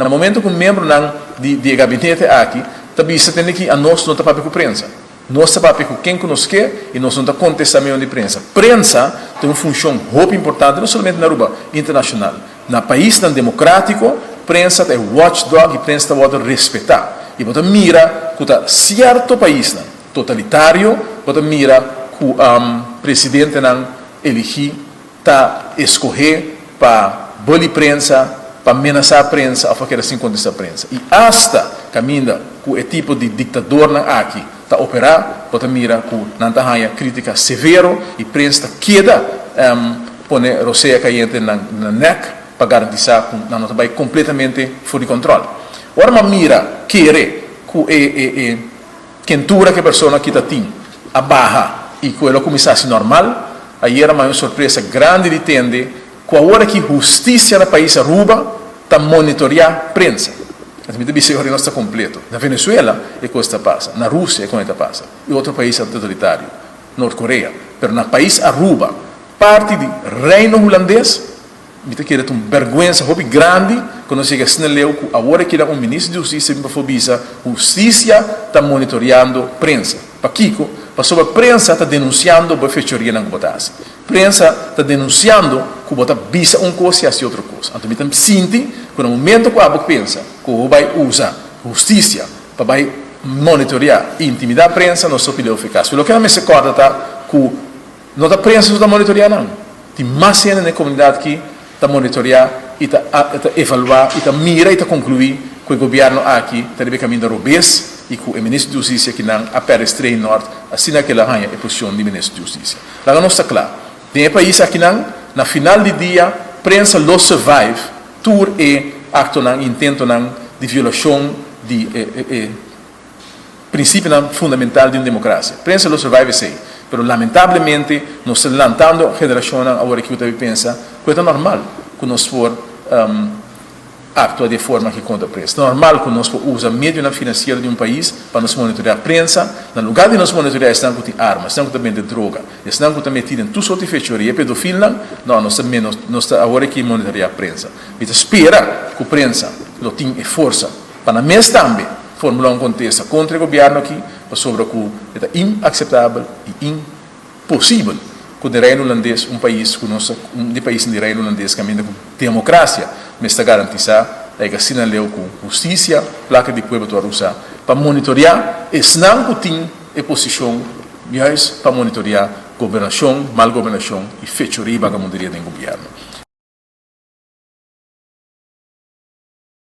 Na momento ku miembronan di di e gabinete aki ta bisa tende ki anos no ta papia ku prensa. Nos ta papia ku ken ku nos ke i nos no ta kontestá medio di prensa. Prensa ta un funshon hopi importante no solamente na Aruba, internashonal. Na paisnan demokrátiko prensa ta e watchdog i prensa ta wòrdu respetá. I bo ta mira ku ta sierto paisnan totalitario bo ta mira ku presidentenan eligí ta escohe pa boli prensa, pa menasa prensa of pa keda sin contesta prensa. Y hasta caminda cu e tipo di dictadornan aki ta opera, bo ta mira cu nan ta haya critica severo y prensa ta keda pone rosea cayente na nan nek pa garantisa cu nan no ta bay completamente for di control. Ora mi a mira, kere cu e e Kentura ku e persona ki ta tin a baha i ku el a kuminsá hasi normal. Ayera m'a un sorpresa grandi di tende ku awor aki hustisia na pais Aruba ta monitoriá prensa. Anto mi ta bisa e ora nos ta kompleto. Na Venezuela e kos ta pasa, na Rusia e kos ta pasa i otro paisnan totalitario, Nort Korea. Pero na pais Aruba, parti di Reino Hulandes, Mi ta kere ta un bèrgwensa hopi grandi ku nos yega asina leu ku awor a keda un minister di hustisia bin pafó bisa hustisia ta monitoriando prensa. Pakiko? Pasobra prensa ta denunsiando bo e fechorianan ku bo ta hasi. Prensa ta denunsiando ku bo ta bisa un kos i hasi otro kos. Anto mi ta sinti ku na momento ku abo pensa ku bo bai usa hustisia pa bai monitoria i intimidá prensa nos ta hopi leu fekas. Pero loke nan mester kòrda ta ku No ta prensa su ta monitoreá nan. Tin mas hende na e komunidat ki ta monitoreá i ta ta evaluá i ta mira i ta konkluí ku e gobièrnu aki ta riba e kaminda robes i ku e minister di hustisia ki nan a pèrdè strei nòrt asina ku el a haña e posishon di minister di hustisia. Laga nos ta kla, den e pais akinan na final di dia prensa lo survive tur e aktonan i intentonan di violashon di e e Principionan fundamental di un democracia. Prensa lo survive esey, pero lamentablemente nos ta lantando generacionnan awor aki cu ta pensa cu e ta normal cu nos por actua di e forma aki contra prensa. Ta normal cu nos por usa medionan financiero di un pais pa nos monitorea prensa, na lugar di nos monitorea esnan cu tin arma, esnan cu ta bende droga, esnan cu ta meti den tur soort di fechoria, e pedofilnan, no, nos ta menos, nos ta awor aki monitorea prensa. Mi ta spera cu prensa lo tin e forsa Pa nan mes tambe formula un kontesta kontra e gobièrnu aki pasobra ku e ta inakseptabel i imposibel ku den Reino Hulandes, un pais ku nos ta un di paisnan di Reino Hulandes kaminda ku demokrasia mester garantisá ta e asina leu ku hustisia plaka di pueblo ta wòrdu usá pa monitoreá esnan ku tin e posishon juis pa monitoreá gobernashon, mal gobernashon i fechoria i bagamunderia den gobièrnu.